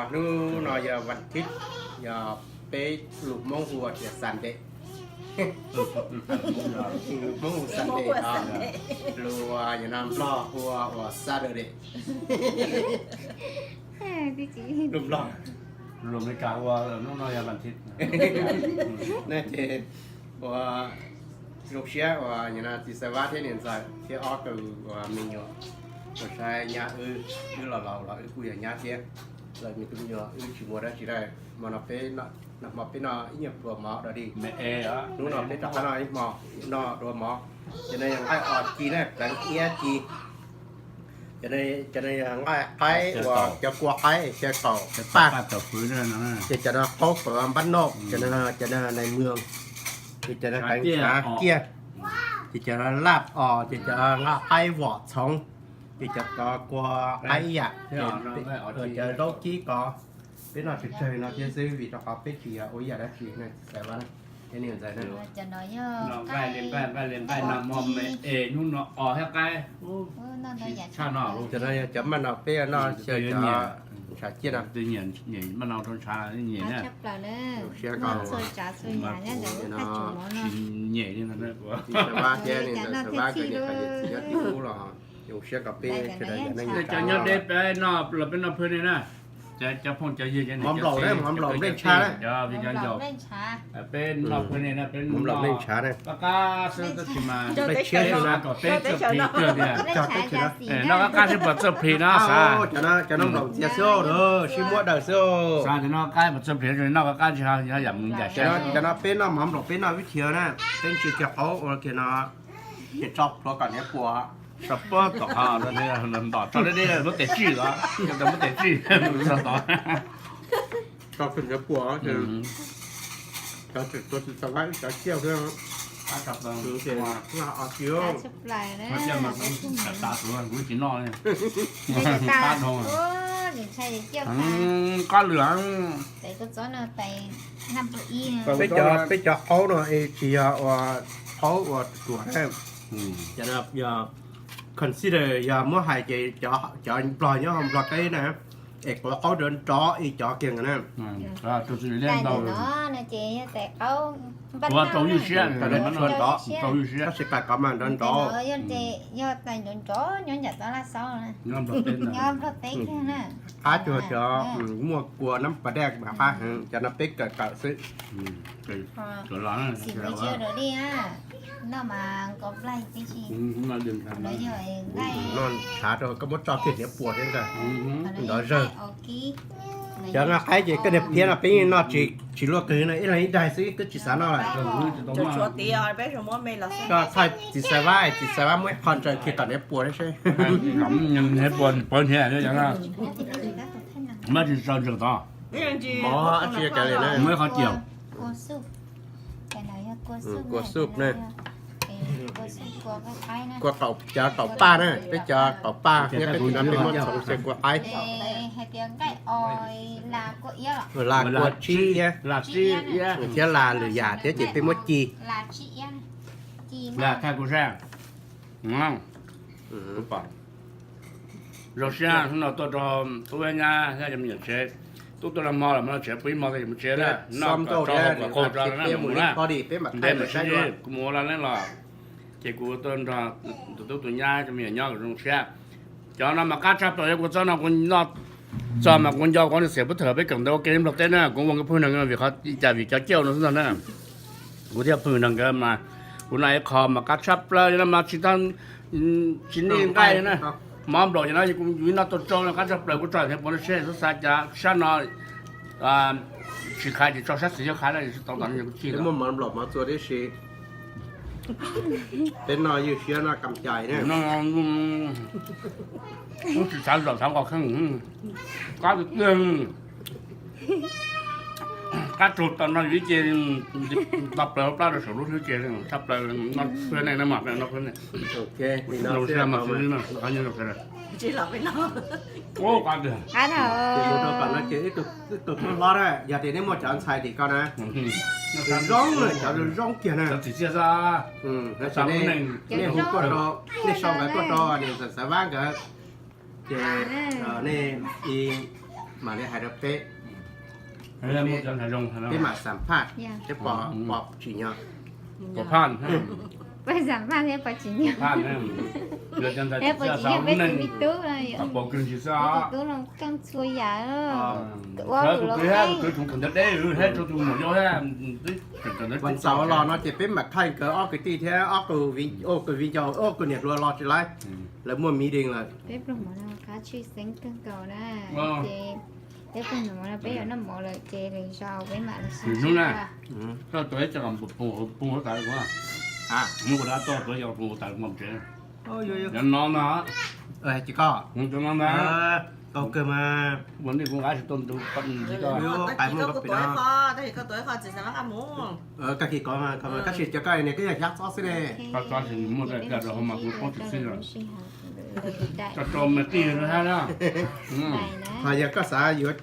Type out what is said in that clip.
Hnub no yog vas thiv, yog peb lus Hmoob hu tias Sunday. Lus Hmoob hu Sunday no, lus uas Nplog hu ua Saturday. Lus Nplog, lus Amelikas hu ua hnub no yog vas thiv. Ces ua zoo siab uas txiv Xav Vab thiab niam ntxawm thiab ob tug uas me nyuam uas saib nyab wb, wb los laus los wb kuj yog nyab thiab. Lawv me tub me nyuam wb tsis muaj dab tsi dab, hmo no peb, nag hmo peb noj ib nyuag pluas mov dog dig. Hnub no peb rov qab noj ib hmo, noj dua mov. Ces no yog nqaij os ci na, pleev iab ci. Ces no yog nqaij qaib uas cov kua qaib xyaw taum paj. Ces cov no qaub pawv npab noj, ces no nais mws. Ces cov no pleev tshav ciaj. Ces cov no laj os, ces cov nqaij qaib vom txhoov. Ces cov ko kua qaib ib yam. Cov zaub kib ko, peb noj tsawg tsawg no thiab xwb vim rau qhov peb tsis yog ua ib yam dab tsi na, txiv Xav Vab thiab niam ntxawm na. Nqaij li nqaij, nqaij li nqaij, nag hmo me es hnub no os thiab qaib. Tshaj no, cov no yog cov maj no peb noj xyaw cov ntshav ciaj no. Nyiam maj no rau ntshav nyiam na. Siab ko tsis nyem li no. Xav Vab thiab niam ntxawm Xav Vab nkawd niam tais yawm txiv nyob tim ub los zoo siab kom peb sawv daws yog neej nyob deb peb noj los peb noj phwj nej na. Cov phooj cov ywg, mov nplaum na, mov nplaum nplej ntsha na. Cov viv cov ncaus, peb noj phwj nej na, peb noj nplej ntsha na. Qab qab xwb tab sis mas peb tshiab xwb na, kom peb txawj phim kawg tiag. Noj qab qab xwb puas txawj phim no xav. Cov no nplaum ntxias xwb, sib muab daws xwb. Xav tias noj qab puas txawj phim, noj qab qab tsis yog yam mus ncaim siab. Cov no peb noj mov nplaum peb noj vib thia na, peb ntsis kiag qaub ua kiag no, ces tso plhuav kom niam puas. Tso pob tom qhov ntom tso deb deb muab tes tsij los, muab tes tsij tso tod. Tso kawg niam puas, cov tsis tau ib cov ciaj xwb. Qab lwm, peb cov qaub no es tsis yog ua qaub ua ruam na. Yog consider yog muab hais ces cov nplog nyob hauv nplog teb na, es kuv qaub nrov nrov ib cov kiag na. Tab sis koj mas nrov nrov, nyob nram toj laj xaub, nyob nplog teb kiag na. Qab tsuas cov muaj kua nab pas daj mas qab heev, cov no peb kawm kawm xwb. Noj tshav rau koj muab tso kiag niam puas thiab ntag. Nrov zawg. Cov nqaij qaib ces koj niag phiab no peb yeej noj tsis luaj qhwv no, ib leeg ib daig xwb twb tsis xav noj lawm. Koj thaij txiv Xav Vab, txiv Xav Vab muab ib qho ntsaws kiag kom niam puas thiab seb. Muab tsis tso ntsaws tod. Muab ib qho ciam. Kua soup na. Kua qaum, cov qaum paj na, peb cov qaum paj nyob peb tim no peb muab txhoov xyaw kua qaib. Las kua tsib iab, thiab las lwm yam thiab ces peb muab ci. Zoo siab hnub no tuaj rau tub nyab thiab cov me nyuam tsev. Tub tuaj noj hmo los mus noj tsev, pw ib hmo tas mus tsev na. Noj kom tso hauv kom qaug tso na, mus na. Ntev mus sib ntsib, kuv mus ua laj leeb los, ces kuv tuaj nrog tus tub tus nyab cov me nyuam nyob kom zoo siab. Cov no mas qab tshaj plaws, yog kuv txob no kuv noj txog mas kuv nco kuv niam xiam pub thawm peb kawm ntawv ua ke nplog teb na, kuv ua nkawd pwg nrog nkawd vim qhov ib cas vim cov ciaj no xwb ntag na. Kuv thiaj pwg nrog nkawd mas kuv noj ib qho mas qab tshaj plaws, yog no mas tsis tau, tsis nij nqaij li na. Mov nplaum ces no kuv yus ib noj tau tsau no qab tshaj plaws, kuv tso thiab puas no seb xav xav cas sab no tsis qhaiv ces tso sab xis yog qhaiv na, tsis tau ntawd kuv tsis muaj mov nplaum mov txua tib si. Peb noj ywj siab noj kam cais na. Tsis xav zaum xav nqos kheej, qab tiag tiag. Qab tsuag tau no yus ib ce, tau plaws hauv plab rau saum lub hlwb ce, tshaj plaws no peb neej no mas peb no peb neej. Qab tiag. Ib tug tub hlob na, yog tias nej muaj cov ntxhais tim ko na, zoo na, cov zoo kiag na. Nej hu tuaj rau, nej sau nkawd tuaj rau niam ntxawm Xav Vab nkawd, ces nej Mam li hais rau peb, peb mam xam phaj thiab pom tsim nyog. Pom phaj, peb xam phaj thiab pom tsim nyog. Pom tsim nyog peb tus me tub, pom kawg ntsis xwb. Tus tub no keej txhua yam, ua tus kwv los keej, tus kwv tseem ntawd deb, thiab rau tus muam yau thiab. Ua ntxauv los no ces peb mam thaij nkawd ob kwv tij thiab ob kwv viv ncaus, ob kwv niam hluas los tsis laiv, lawv muaj meeting lawm. Peb pluag mov no qab tshwj xeeb kawg nkaus na, ces peb pluag mov no peb yuav noj mov lawm ces lwm zaus peb mam li sib ntsib dua. Koj tuav ib co phoos tas, mus ua dab tuaj tuav ib co phoos tas mus tsev. Yog no mas, ces koj, koj kawg mas, ua nej kuv nqa tsis tau tus poj niam ntxiv koj. Tab sis koj tuav ib qho, tab sis koj tuav ib qho txiv xav nqa mus. Koj kis kov mas, koj mas tab sis cov koj niag koj yog xyab txob xwb ne. Koj txob tsis muaj dab tsi rau hauv mas kuv poob tsis xwb. Koj rau me tij rau hab na. Ho yog koj xav yuav